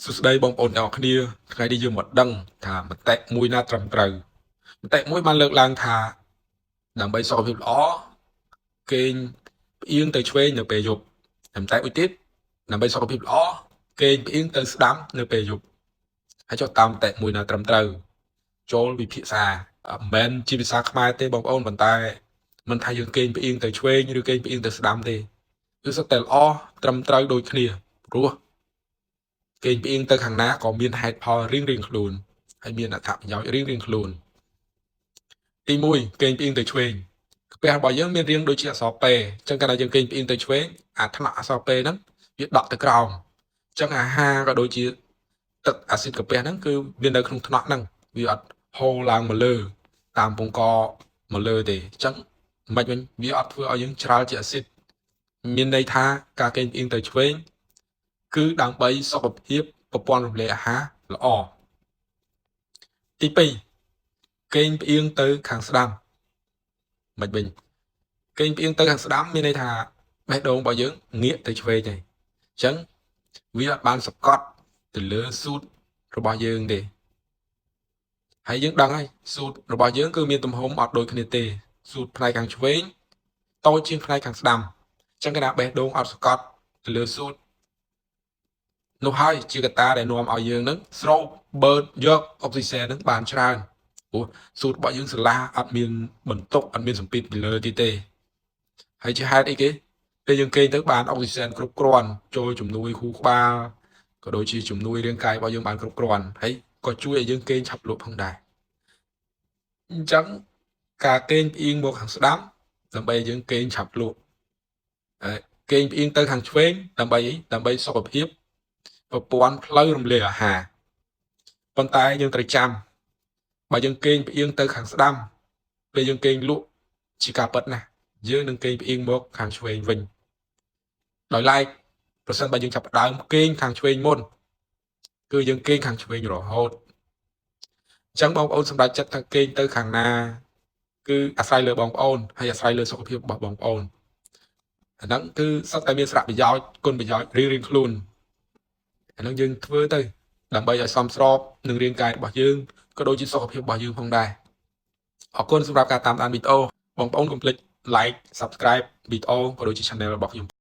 សួស្តីបងប្អូនទាំងអស់គ្នាថ្ងៃនេះយើងមកដឹងថាមតិមួយណាត្រឹមត្រូវមតិមួយបានលើកឡើងថាដើម្បីសុខភាពល្អគេងផ្អៀងទៅឆ្វេងនៅពេលយប់តែមតិមួយទៀតដើម្បីសុខភាពល្អគេងផ្អៀងទៅស្ដាំនៅពេលយប់ហើយចុះតាមមតិមួយណាត្រឹមត្រូវចូលវិភាសាមិនមែនជាភាសាខ្មែរទេបងប្អូនប៉ុន្តែមិនថាយើងគេងផ្អៀងទៅឆ្វេងឬគេងផ្អៀងទៅស្ដាំទេគឺសុទ្ធតែល្អត្រឹមត្រូវដូចគ្នាព្រោះ គេងផ្អៀងទៅខាងណាក៏មានហេតុផលរៀងៗខ្លួនហើយមានអត្ថប្រយោជន៍រៀងៗខ្លួនទី1គេងផ្អៀងទៅឆ្វេងកាពះរបស់យើងមានរាងដូចជាអក្សរ P អញ្ចឹងកាលណាយើងគេងផ្អៀងទៅឆ្វេងអាថ្នាក់អក្សរ P ហ្នឹងវាដក់ទៅក្រោមអញ្ចឹងអាហារក៏ដូចជាទឹកអាស៊ីតកាពះហ្នឹងគឺវានៅក្នុងថ្នាក់ហ្នឹងវាអត់ហូរឡើងមកលើតាមពងកមកលើទេអញ្ចឹងមិនវិញវាអត់ធ្វើឲ្យយើងច្រាលជាអាស៊ីតមានន័យថាការគេងផ្អៀងទៅឆ្វេង គឺដើម្បីសុខភាពប្រព័ន្ធរំលាយអាហារល្អទី2គេងផ្អៀងទៅខាងស្ដាំមិនវិញគេងផ្អៀងទៅខាងស្ដាំមានន័យថាបេះដូងរបស់យើងងាកទៅឆ្វេងហើយអញ្ចឹងវាអត់បានសកត់ទៅលើស៊ូតរបស់យើងទេហើយយើងដឹងហើយស៊ូតរបស់យើងគឺមានទំហំអត់ដូចគ្នាទេស៊ូតផ្នែកខាងឆ្វេងតូចជាងផ្នែកខាងស្ដាំអញ្ចឹងកាលណាបេះដូងអត់សកត់ទៅលើស៊ូត នោះហើយជាកត្តាដែលនាំឲ្យយើងនឹងស្រូបបឺតយកអុកស៊ីសែននឹងបានច្រើនព្រោះស៊ូតរបស់យើងស្រឡាអត់មានបន្ទុកអត់មានសម្ពាធពីលើទីទេហើយជាហេតុអីគេពេលយើងគេងទៅបានអុកស៊ីសែនគ្រប់គ្រាន់ចូលជំនួយខួរក្បាលក៏ដូចជាជំនួយរាងកាយរបស់យើងបានគ្រប់គ្រាន់ហើយក៏ជួយឲ្យយើងគេងឆាប់លក់ផងដែរអញ្ចឹងការគេងផ្អៀងមកខាងស្ដាំដើម្បីឲ្យយើងគេងឆាប់លក់ហើយគេងផ្អៀងទៅខាងឆ្វេងដើម្បីអីដើម្បីសុខភាព ប្រព័ន្ធផ្លូវរំលាយអាហារប៉ុន្តែយើងត្រូវចាំបើយើងគេងផ្អៀងទៅខាងស្ដាំពេលយើងគេងលក់ជាការពិតណាស់យើងនឹងគេងផ្អៀងមកខាងឆ្វេងវិញដោយឡែកប្រសិនបើយើងចាប់ផ្ដើមគេងខាងឆ្វេងមុនគឺយើងគេងខាងឆ្វេងរហូតអញ្ចឹងបងប្អូនសម្រេចចិត្តថាគេងទៅខាងណាគឺអាស្រ័យលើបងប្អូនហើយអាស្រ័យលើសុខភាពរបស់បងប្អូនអាហ្នឹងគឺសុទ្ធតែមានសារៈប្រយោជន៍គុណប្រយោជន៍រៀងៗខ្លួន អាហ្នឹងយើងធ្វើទៅដើម្បីឲ្យសមស្របនឹងរាងកាយរបស់យើងក៏ដូចជាសុខភាពរបស់យើងផងដែរអរគុណសម្រាប់ការតាមដានវីដេអូបងប្អូនកុំភ្លេច like subscribe វីដេអូក៏ដូចជា channel របស់ខ្ញុំ។